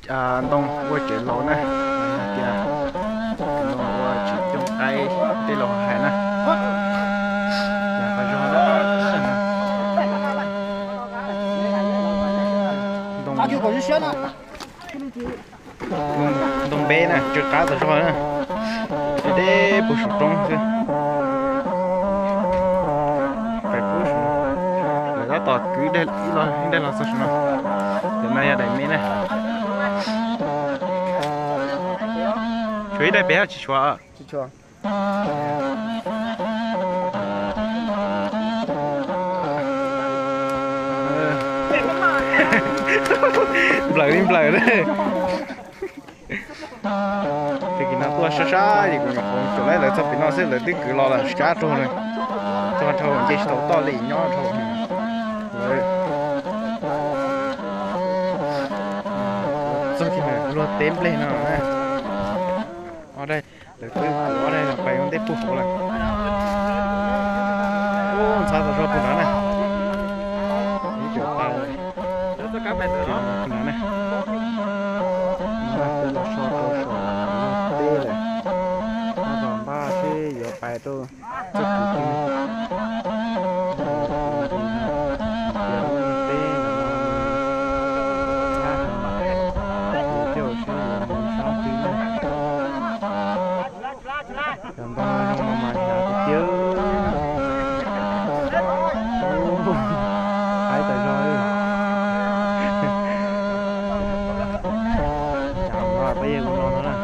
Ntoo ua tsev laus na, hais tias ntoo ua tsis coob qaib tej laus hais na. Yam tas zog na. Ntoo, ntoo npeb na, tsw qab tas zog na. Deb deb puag saum roob xwb. Lawv tab tom kwv ib daim los txog saum no. Cov no yog daim me na. Tshuav ib daim pem hab tsis tshuav? Nplawm li nplawm na. Tag kis no tuaj sab sab es kuv nyuam qhuav caum lawv lawv txog pem no xwb lawv twb kwv los lawm sab rau na. Txog dhau nce tsis tau toj li nyob dhau. Lawv txog kiag luag teb nplej no na. Ob daim, lawv twb kwv ob daim los pais ua ntej puag hauv lawm. Ub, ntxhab tas zog puag nrad na. Ib tug pais puag nrad na. Npaj peb los so rau saum luag teb lawm. Npaj tos npaj seb yuav pais rau txoj kev twg. Tias lub teb no nyab heev, mus caum seb yuav mus sab twg na. Cov ntoo zoo no mas hnyav tiag tiag. Haib tas zog li. Cov no peb yeej ua no no na.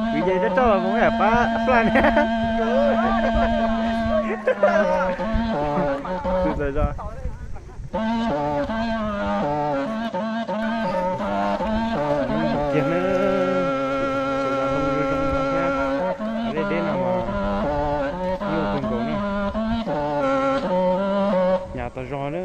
Kwv ces rau rau mus pab plag niag. Kwv tas zog. Kiag na, zoo zoo no thiab, deb deb no mas nyuaj kawg nkaus na, hnyav tas zog na.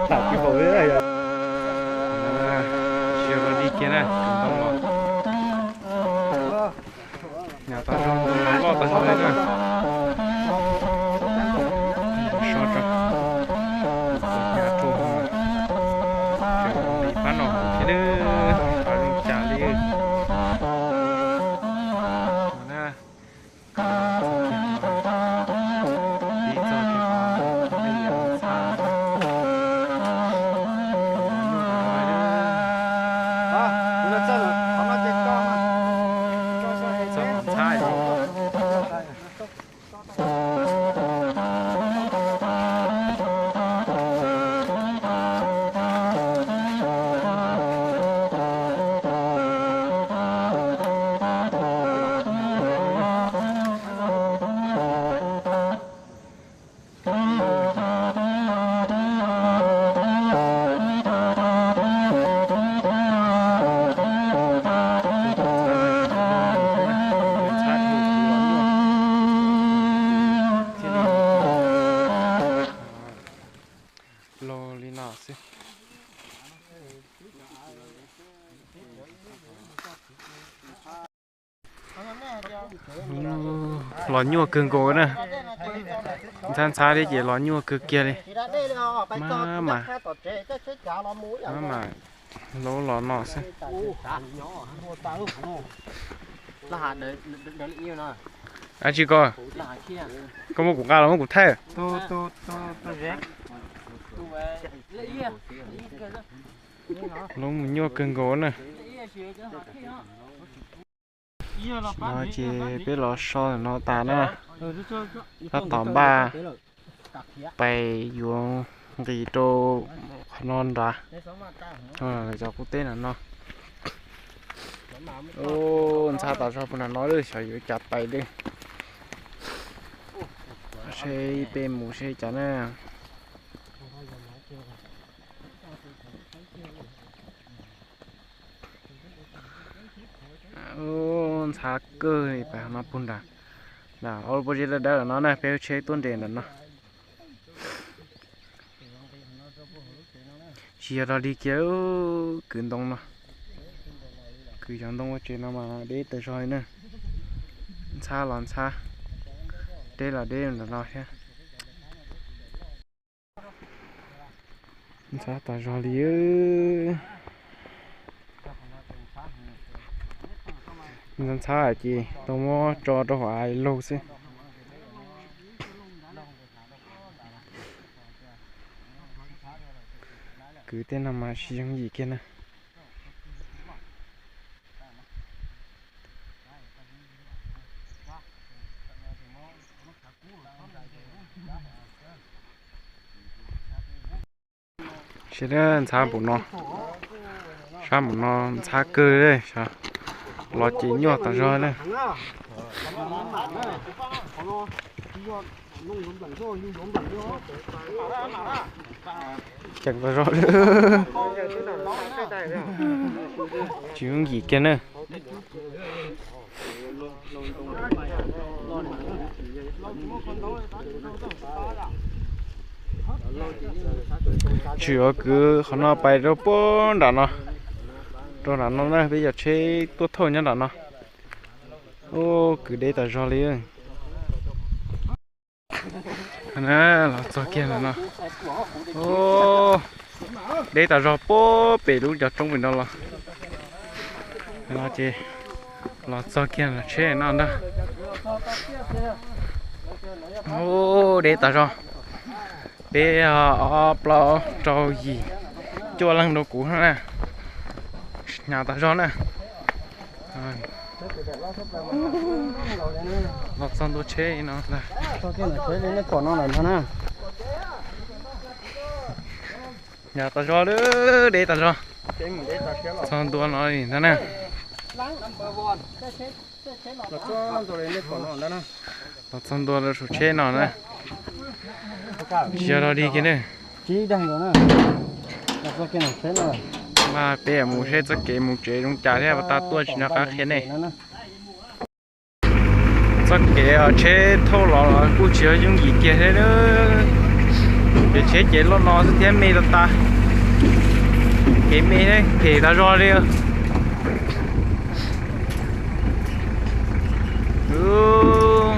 Tham tsis haum li, tsis yog li kiag na, tus ntoo los. Hnyav tas zog, ntoo los loj tas zog li na. So tso, hnyav rau, tseem li pab no thiab, pab zoo cas li. Pib txog kiag qhov nej yam ntxhab. Txog qhov ntxhab. Los li no xwb. Los nyuaj kawg nkaus na. Ntxhab ntxhab thiab ces los nyuaj kawg kiag li. Maj mam, maj mam laub los no xwb. Ab tsi ko, koj muab kuv nqa los muab kuv thaij. Lub mus nyuaj kawg nkaus na. No ces peb los so no tas na, tab tom npaj pais yuav nqis rau qhov no nrad, cov qub teb no no. Ntxhab tas zog puag nram no lawm, xyov yuav cas pais li. Seb peb mus seb cas na. Ntxhab kawg li pais no puag nrad. Ob lub pob zeb dawb dawb no na, peb lub tsheb tuaj nres ntawm no. Tsis yog dog dig kiag, kwv ntoo no, kwv cov ntoo ua tsev no mas deb tas zog li na. Ntxhab los ntxhab, deb los deb ntawm no thiab. Ntxhab tas zog li. Ntxhab ntxhab ces tau muab tso rau hauv av laug xwb. Kwv tej no mas tsis yooj yim kiag na. Sab ntxhab npaum no, sab npaum no ntxhab kawg li, los ces nyuaj tas zog na. Ceev tas zog li. Tsis yooj yim kiag na. Tsis yuav kwv qhov no pais rau puag nram no, rau nram no na, peb cov tsheb tuaj thauj nyob nram no. Ub, kwv deb tas zog li. Los txog kiag ntawm no, deb tas zog puag pem lub cov roob pem no los. No ces los txog kiag tsheb no ntag. Ub, deb tas zog. Peb ob plaub rau yim cuaj leej rau kuv na. Hnyav tas zog na. Los txog ntua tsheb no ntag. Hnyav tas zog, deb tas zog. Txog ntua no li ntag na. Los txog ntua rau saum tsheb no na. Tsis yog dog dig kiag na. Mas peb mus seb txoj kev mus tsev zoo cas thiab, pas tas tuaj tsis nco qab qhia nej. Txoj kev tsheb thauj los los kuj tsis yog yooj yim kiag thiab. Ces tsheb ces loj no xwb thiab me tas tas. Kev me thiab phem tas zog li.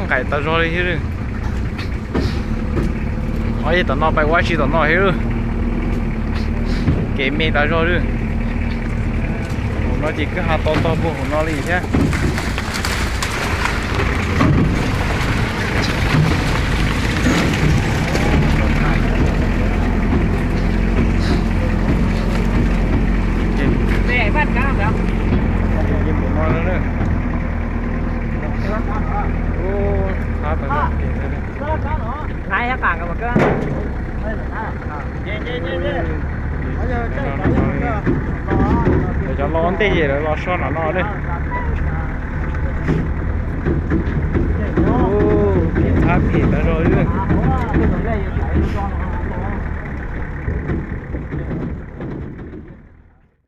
Nqaim tas zog li thiab. Ob yam tom no pais ua tsi tom no thiab. Kev me tas zog li. Hauv no ces kwj ha to tog puag hauv no li thiab. Cov los ntej ces lawv los so nram no ne.